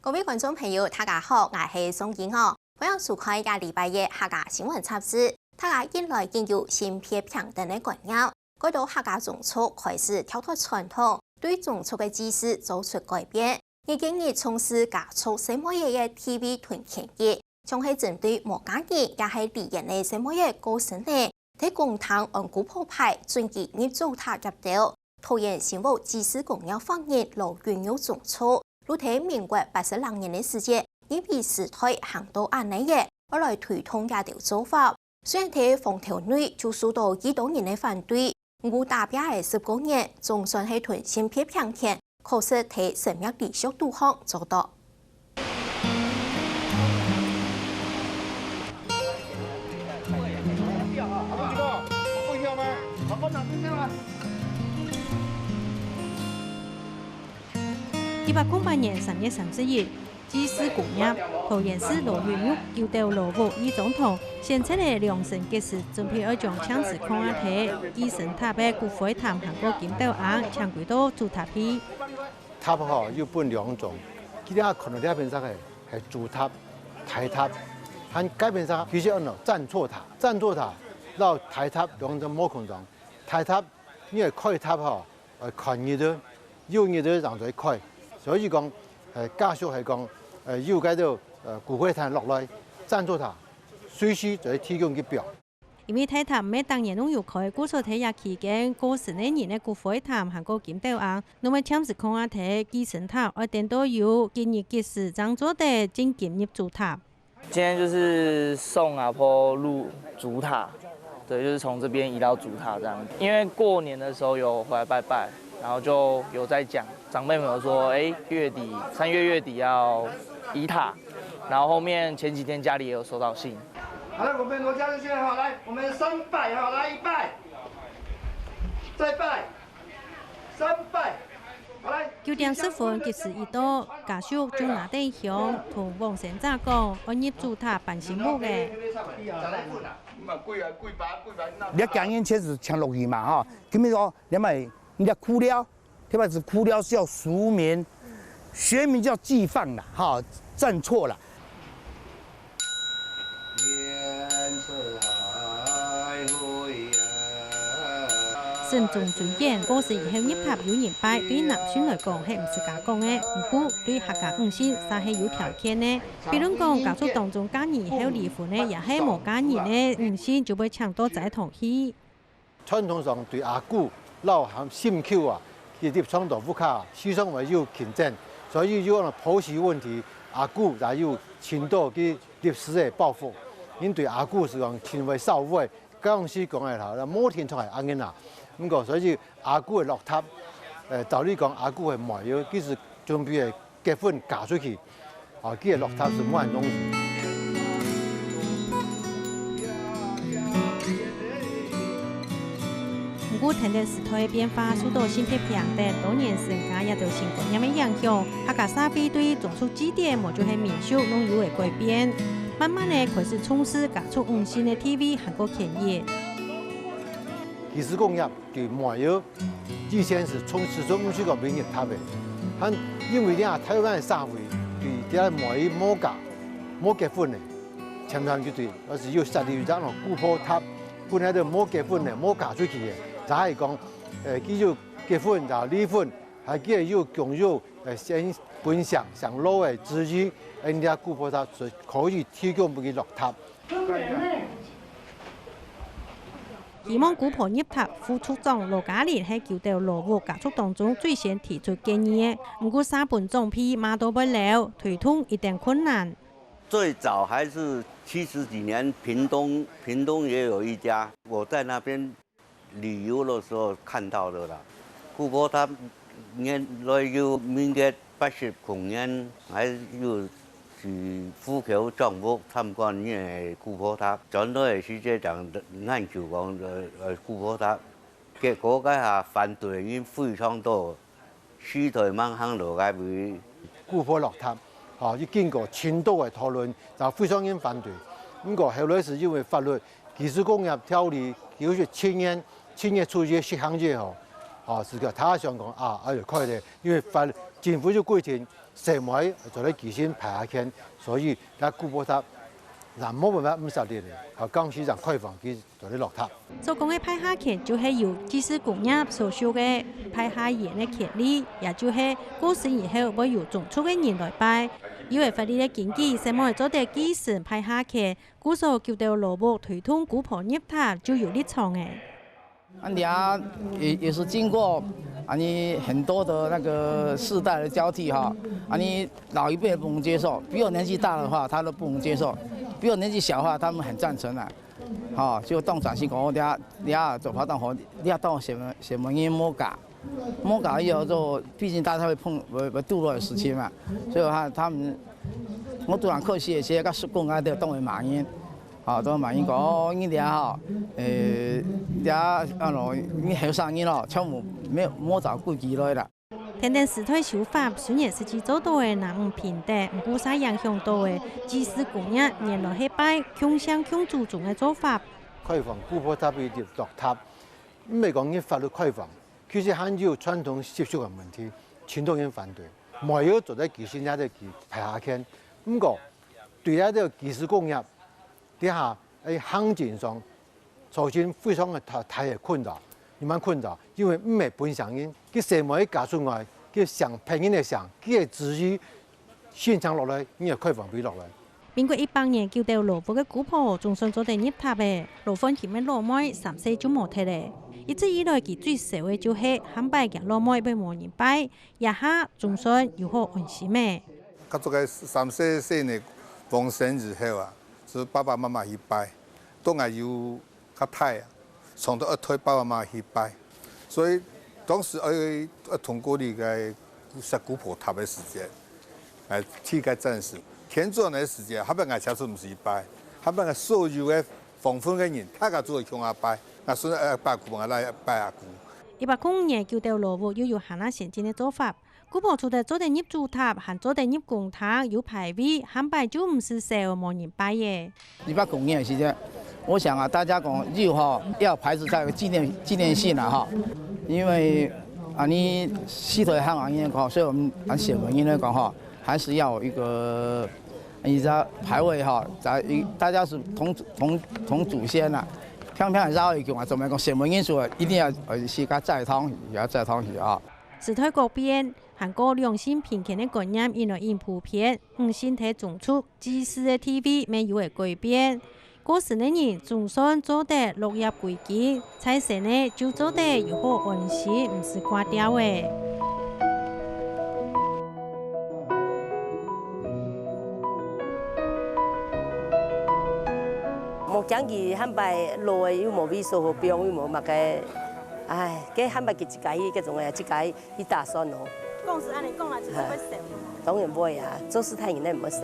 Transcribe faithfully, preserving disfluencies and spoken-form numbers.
各位觀眾朋友，大家好，𠊎係宋英哦。歡迎收看這禮拜个客家新聞雜誌。大家近來緊有性別平等个觀念，蓋多客家宗族開始跳脫傳統，對宗族个祭祀做出改變。日今日重視家族細妹仔个地位同權益，像係針對無家人也係離異个細妹仔過身呢，在公廳安姑婆牌，準佢入祖塔挾兜。桃園新屋祭祀公業法人羅永玉總處，就在民國八十六年个時節，認為時代行到恁呢了，愛來推動這兜做法。雖然在風頭內就受到幾多人个反對，毋過打拚个十過年，總算係同性別平權，確實在生命理想路項做到。 一八空八年三月三十一，祭祀公業，桃園市羅永玉舊斗羅屋義莊堂，選擇了良辰吉時，準備愛將青瓷礦仔坯、寄生塔个骨灰壇還過金斗甕，請歸到祖塔去。塔吼有分兩種，今日看到這片上个係祖塔、大塔，還該片上其實安到占座塔，占座塔摎大塔兩種無共樣。大塔因為開塔吼，愛看日仔，有日仔正做開，所以講，呃，家屬係講，呃，有該兜，呃，骨灰壇落來，占座塔隨時就會提供佢放。因為大塔毋係逐年攏有開，故所在這期間過身个人个骨灰壇還過金斗甕，攏會簽字框仔坯、寄生塔，愛等到有吉日吉時正做得正經入祖塔。 今天就是送阿婆入祖塔，對，就是從這邊移到祖塔這樣。因為過年的時候有回來拜拜，然後就有在講，長輩們有說，哎，月底，三月月底要移塔，然後後面前幾天家裡也有收到信。好了，我們羅家人先哈，來，我們三拜哈，來一拜，再拜，三拜。 九點十分吉時一到，家屬就拿等香同往生者講，愛入祖塔辦新屋个。這今年確實請落雨嘛，哈，今年說，你買，你的哭寮，特別是哭寮是叫俗名，學名叫寄放啦，哈，站錯了。 慎終追遠，過身以後入塔有人拜，對男性來講係毋使加講个，毋過對客家女性煞係有條件个。比論講，家族當中嫁人以後離婚个，也係無嫁人个女性，就會請到齋堂去。 傳統上對阿姑摎含心臼啊，佢入葬到屋下，時常會有競爭，所以有恁婆媳問題，阿姑也有尋到佢歷史个包袱。因對阿姑係講盡會掃尾，講是講个啦，無定著係恁樣啊。毋過所以阿姑个落塔，呃，照理講阿姑个妹仔，其實準備个 結婚嫁出去，啊，佢个落塔係無恁容易。毋過，跈等時代个變化，受到性別平等、多元成家這兜新觀念个影響，客家社會對宗族祭典，無就係民俗，攏有个改變。慢慢个開始重視家族女性个地位還過權益。其實講呀， 對妹仔，以前係從，係從毋識講入塔个，還因為這台灣个社會對這妹仔無嫁、無結婚个，漸漸就對，而且又設立一隻姑婆塔，分該兜無結婚个、無嫁出去个，就係講，呃，佢有結婚就離婚，還佢有享有，呃，先本省上老个子女，人家姑婆塔係可以提供分佢落塔。 希望姑婆入塔，副處長羅嘉玲係九斗羅屋家族當中最先提出建議个，毋過煞分長輩罵到會了，推動一定困難。最早還是七十幾年，屏東，屏東也有一家，我在那邊旅遊的時候看到的啦。姑婆塔原來有民國八十空年，還有 去虎口莊屋參觀因為姑婆塔，轉來个時節正研究講，呃，呃，姑婆塔。結果該下反對人非常多，時代蠻行到該位。姑婆落塔，吼，佢經過盡多个討論，就非常人反對。毋過後來係因為法律，技術工業條例九十七年七月初一施行以後，吼，係个他想講啊，哎喲，快點，因為法，政府有規定，細妹做得跍身拜下圈，所以這古堡塔，人無辦法毋識得个，好講係人開放佢做得落塔。所講个拜下圈，就係由祭祀公爺所繡个拜下圓个圈裡，也就係過身以後會由宗族个人來拜。有了法律个根據，細妹做得跍身拜下圈，故所九斗羅屋推動姑婆入塔就有立場了。 啊，你啊，也，也是經過，啊，你很多的那個世代的交替哈，啊，你老一輩不能接受，比我年紀大的話，他都不能接受，比我年紀小的話，他們很贊成啊。好，就當轉去講，你啊，你啊，做法當好，你啊，當什麼，什麼人莫搞，莫搞以後就，畢竟大家會碰，會，會墮落的時期嘛，所以他，他們，我當然客氣一些，跟叔公啊，都當為罵人。 啊，都罵人講，哦，你這吼，誒，這，啊咯，你後生人咯，全部莫，莫走規矩來啦。天天時代修法，雖然實際做到个男女平等，毋過煞影響到个祭祀公爺原來係拜共姓共祖宗个做法。開放姑婆塔比入落塔，毋係講入法律開放，其實還有傳統習俗个問題，盡多人反對，無有做得跍身也得跍拜下圈。毋過，對這个祭祀公爺， 這下，誒，行政上造成非常个大，大个困擾，有麼困擾？因為毋係本省人，佢細妹嫁出外，佢姓別人个姓，佢个子女先生落來，你个開放比落來。民國一百年，九斗羅屋个姑婆總算做得入塔了，羅煥琴个老妹三歲就無忒了。一直以來，佢最愁个就係下擺厥老妹會無人拜，這下總算有好安心了。家族个三歲細人往生以後啊， 係爸爸媽媽去拜，到𠊎又較大啊，常常愛代爸爸媽媽去拜。所以當時愛，愛通過這个設姑婆塔个時節，來替个暫時。天主堂个時節，下擺𠊎家族毋使拜，下擺𠊎所有个亡魂个人，大家都會共下拜。𠊎孫仔愛拜姑，𠊎倈仔愛拜阿姑。一百空五年，九斗羅屋又有還較先進个做法， 姑婆除了做得入祖塔，還做得入公廳，有牌位，下擺就毋使愁無人拜了。一百空五年个時間，我想啊，大家講，日後吼，要牌子才有紀念，紀念性啦，哈。因為啊，你死忒个漢人講，所以我們按細妹人來講，哈，還是要有一個，一個牌位哈，在，大家是同，同，同祖先啦，平平个繞一圈啊，怎麼講，細妹人說一定要，呃，自家在堂，也要在堂去啊。時代改變， 還過兩性平權个觀念引來引普遍，女性在宗族祭祀个地位乜有了改變。過身个人總算做得落葉歸根，在生个就做得有好安息，毋使掛吊了。無驚佢下擺老了又無位所好放，又無麼个，唉，該下擺佢自家去，該種个自家去 去打算哦。講是恁呢講啦，就是會愁。當然會啊，做世大人个毋會愁。